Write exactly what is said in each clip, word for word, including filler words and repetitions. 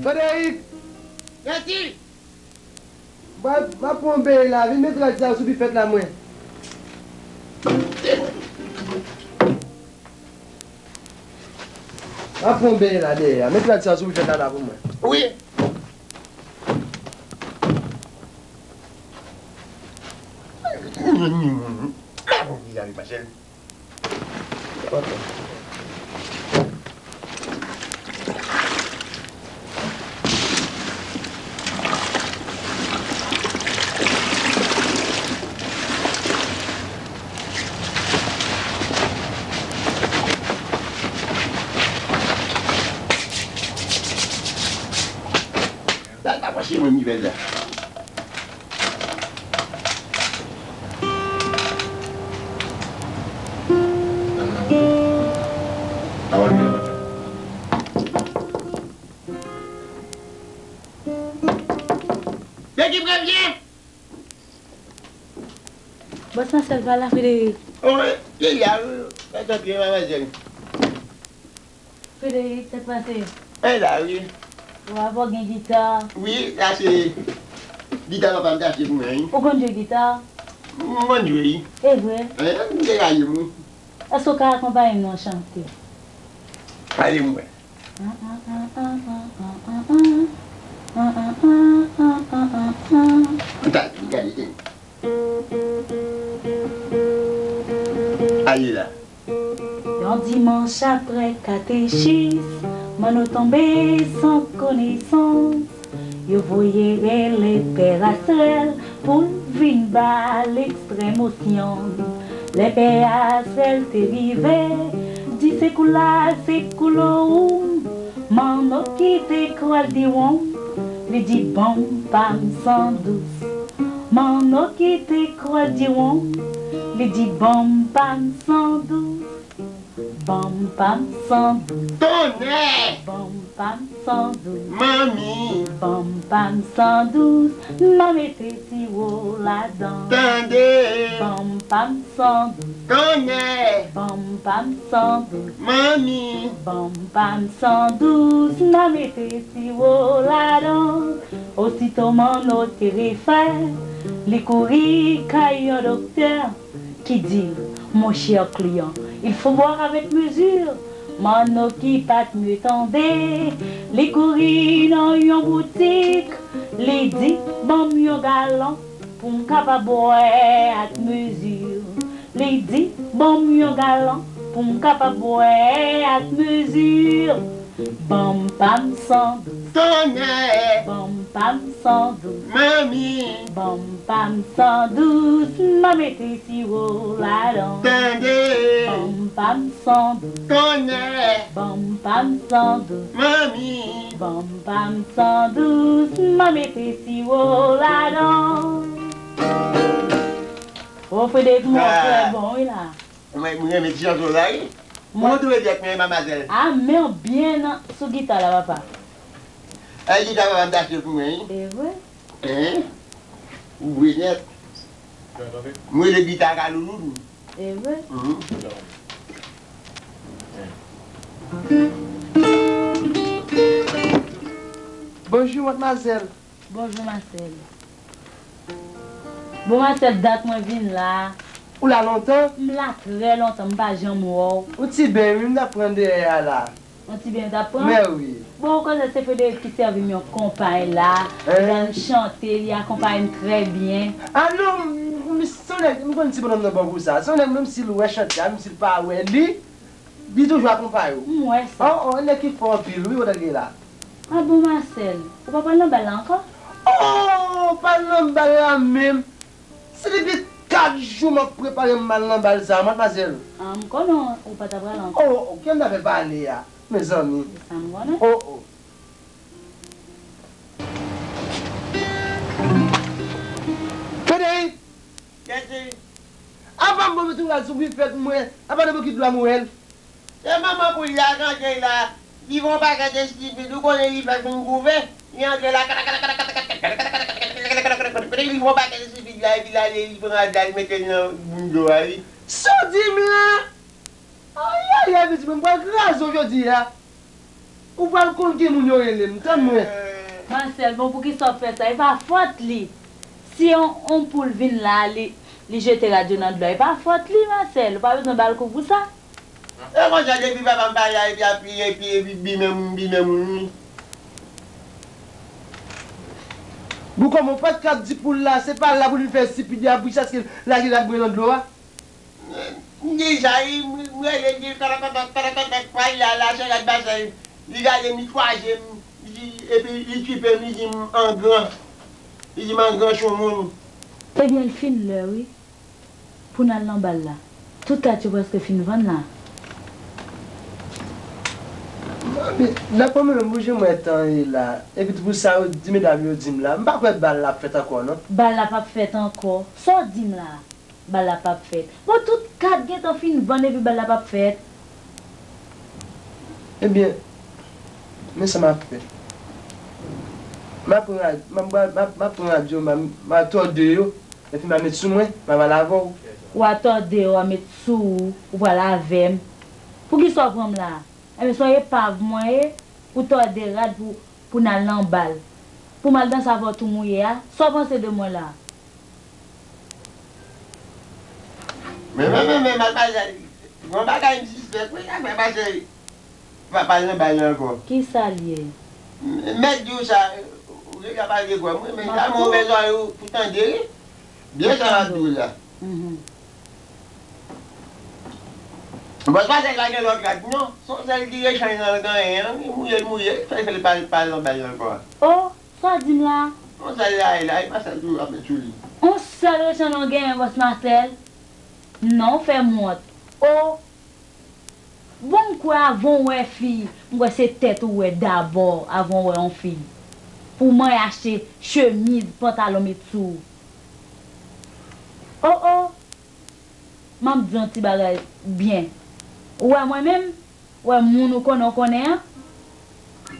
Frederic! Gentil! M pral, m ap pran yon bere la, vin met rad sa yo sou bifèt la, mwen. M ap pran yon bere la dèyè a. Met rad sa yo sou bifèt la, la pou mwen. Wi. Sa pa mache, mwen, nivèl la. Bèk ki premye! Bòs Masèl pa la, Frederic. Oh, li la, wi. Mèt antre, madmwazèl. Frederic, sa k pase? Mwen la, wi. Ou avè w gen gita? Wi, sa se gita papa m te achte pou mwen, wi. Ou konn jwe gita? M konn jwe, wi. E vre? Hein, m te rayi m, wi. Èske w ka akonpaye m nan chante? Ale, m wè. Gade, gade. Aye la. Yon dimanch apre katechis, Manno tonbe san konesans. Yo voye rele Pè Rastrèl pou l vin ba l ekstrèmosyon. Lè Pè Rastrèl te rive, di se kou la, se kou lowou. Manno ki te kwè l diwonm, li di, "Ban m pa m san dous." Manno ki te kwè l diwonm, li di, "Ban m pa m san dous." Ban m pa m san dous. Tonnè! Ban m pa m san dous. Manmi! Ban m pa m san dous. M a mete siwo ladan. Tande! Ban m pa m san dous. Tonnè! Ban m pa m san dous. Manmi! Ban m pa m san dous. M a mete siwo ladan. Osito Manno te refè, li kouri kay yon doktè. Ki di l, "Mon cher client, il faut boire avec mesure." Manno ki pa t mye tande, li kouri nan yon boutik, li di, "Ban m yon galon pou m kapab bwè ak mezi." Li di, "Ban m yon galon pou m kapab bwè ak mezi." Ban m pa m san dous. Tonnè! Ban m pa m san dous. Manmi! Ban m pa m san dous. M a mete siwo ladan. Tande! Ban m pa m san dous. Tonnè! Ban m pa m san dous. Manmi! Ban m pa m san dous. M a mete siwo ladan. O, Frederic, mwen trè bon, wi, la. Mwen, mwen renmen ti jan sa w la, wi. Mwen, kòman w twouve pyès mwen, madmwazèl? A, men w byen nan, sou gita la, papa. Ay, gita papa m t achte pou mwen, wi. E vre? Hein? Ou vre nèt. Mwen rele gita Kaloulou. E vre? Mhm. Bonjou, madmwazèl. Bonjou, Masèl. Bon, Masèl, dat mwen vin la. Ou la lontan? M la trè lontan, m pa janm wè w. Yon ti beny, wi, m t ap pran dèyè a la. Yon ti beny w t ap pran? Mè wi. Bon, ou konnen se Frederic ki sèvi m yon konpay la. Hein? Lè m chante, li akonpaye m trè byen. A non, m, m, se yon nèg, m konn ti bonòm nan bon pou sa. Se yon nèg, menm si l wè chante a, menm si l pa wè li, li toujou akonpaye w. M wè sa. Oh, oh, nèg ki fò anpil, wi, ou tande la. A bon, Masèl, ou pa pral nan bal la ankò? Oh, pa nan bal la menm. Se depi kat jou m ap prepare m al nan bal sa, madmwazèl. A, m konnen ou pa ta pral ankò. Oh, oh, oh, ki m ta fè pale a, mezanmi. Se sa m konnen. Oh, oh. Frederic! Kèt, cheri. Apa m bon mete w al sou bifèt mwen, apa nan bokit dlo a m wè l? Se manman poul la k antre la. Li voye yon pakèt ensivid, ou konnen li fèk fin gouve. Li antre la, katakatakatakatakatak, li voye yon pakèt ensivid la, epi l ale, li pran rad la, li mete l nan bouch dlo a, wi. Sa w di m la? Ayayay, pitit mwen, m pral kraze w jodi a. Ou pral konn ki moun yo rele m, tann mwen. Masèl, bon, poukisa w ap fè sa? E pa fòt li. Si on, on poul vin la, li, li jete rad yo nan dlo a, e pa fòt li, Masèl. Ou pa bezwen ba l kou pou sa. E konsa, depi papa m pa la, epi, epi, epi, epi, bimen moun, bimen moun, wi. Bouko, mwen pa t ka di poul la, se pa la pou li fè sipid la, pou chaske lage rad mwen nan dlo a. M di sa, wi, m, m rele, m di, kòlòkòtòk, kòlòkòtòk, pa l la, la, se rad Masèl. Li gade m, li kwaze m, li di, epi li tchipe m, li di m an gran. Li di m an gran sou moun. Ebyen, l fin lè, wi. Pou n al nan bal la. Tout kat yo prèske fin vann la. Mami, nan kòman menm bouji mwen tan ye la? Epi tou pou sa yo di medam yo di m la, m pa kwè bal la ap fèt ankò, non. Bal la p ap fèt ankò? Sa w di m la? Bal la p ap fèt? Bon, tout kat gentan fin vann epi bal la p ap fèt. Ebyen, men sa m ap fè. M ap pran rad-, m ap, m ap, m ap pran radyo, m a, m a tòde yo, epi m a met sou mwen, m a pale avè w. W a tòde yo, w a met sou ou, ou pale avè m. Poukisa w pran m la? Enben, se yon epav mwen ye, ou tòde rad pou, pou n al nan bal. Pou m al danse avè w tou mouye a? Sa w panse de mwen la? Men, men, men, men, Madmwazèl, gon bagay m sispèk, wi, sa fè pase pa, pa al nan bal la ankò. Kisa l ye? M, mèt di w sa, ou deja pale de kò m, wi, men sa m ouvè zòrèy ou pou tande, wi. Byen sa m ap di w la. Mhm. Bon, se pa sèl la gen lòt rad, non. Se yon sèl ki rechanj nan l genyen an, li mouye, l mouye, fè, fè l pa, pa al nan bal la ankò. Oh! Sa w di m la? Yon sèl la ye la, e pa sèl toujou ap met sou li. Yon sèl rechanj w genyen, bòs Masèl? Non, w fè m wont. O! Bon, m kwè avan w wè fi, m kwè se tèt ou wè dabò avan w wè yon fi. Pou w manyen achte chemiz, pantalon met sou ou. O, o! M ap di yon ti bagay byen. Ou wè mwen menm? Ou wè moun ou konnen, ou konnen an?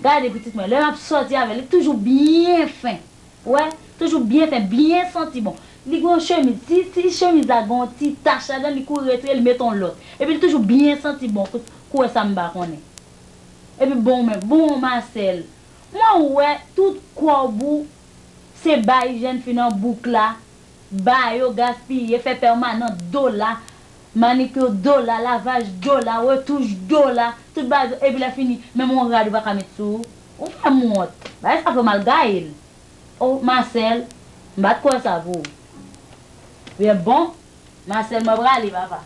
Gade pitit mwen, lè m ap sòti avè l, li toujou byen fen. Ou wè, toujou byen fen, byen santi bon. Li gen yon chemiz, si, si chemiz la gen yon ti tach ladan l, li kouri retire, li met yon lòt. Epi li toujou byen santi bon, kou, kou wè sa m pa konnen. Epi bon, men, bon, Masèl, mwen wè tout kòb ou, se bay jèn fi nan bouk la, ba yo, gaspiye, fè pèmanan, dola, manikir dola, lavaj dola, retouch dola, tout bagay, epi lè fini, menm yon rad ou pa ka met sou ou. Ou fè m wont. Bagay sa fè m al gaye l. O, Masèl, m pa t kwè sa pou ou. Byen bon, Masèl, mwen prale, papa.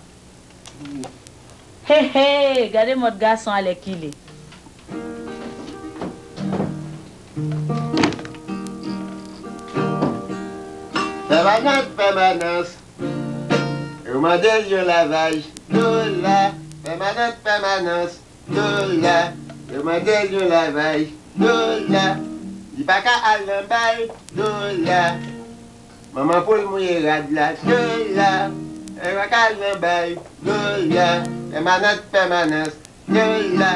He, he, gade mòd gason alèkile. Pèmanans, pèmanans. Yo mande l yon lavaj, dola. Pèmanans, pèmanans, dola. Yo mande l yon lavaj, dola. Li pa ka al nan bal, dola. Manman poul mouye rad la, dola. Li pa ka al nan bal, dola. Pèmanans, pèmanans, dola.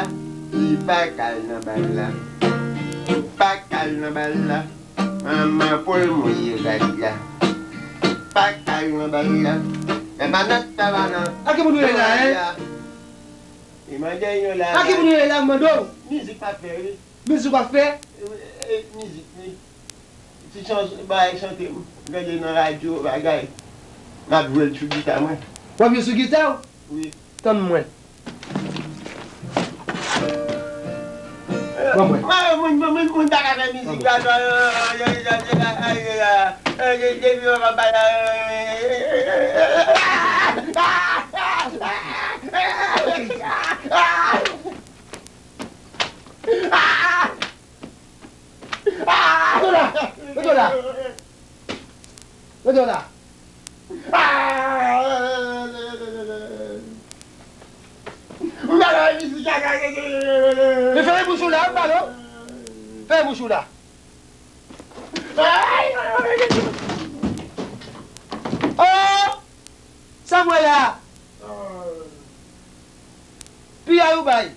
Li pa ka al nan bal la. Li pa ka al nan bal la. Manman poul mouye rad la. Pa ka al nan bal la. Pèmanans, pèmanans. A ki moun ou ye la, en? Li mande yon la. A ki moun ou ye la, m mande w? Mizik m ap fè, wi. Mizik w ap fè? E, e, mizik, wi. Ti chans, bagay chante m. M tande nan radyo, bagay. M ap jwe l sou gita mwen. W ap jwe sou gita w? Wi. Tann mwen. Ban mwen. Mwen, moun, moun, moun, moun pa ka fè mizik la, non. Depi mwen pa bay la. Mete w la! Mete w la! Mete w la! Men fèmen bouch ou la, m pale w. Fèmen bouch ou la. Oh! Sa m wè la? Piyay ou bay?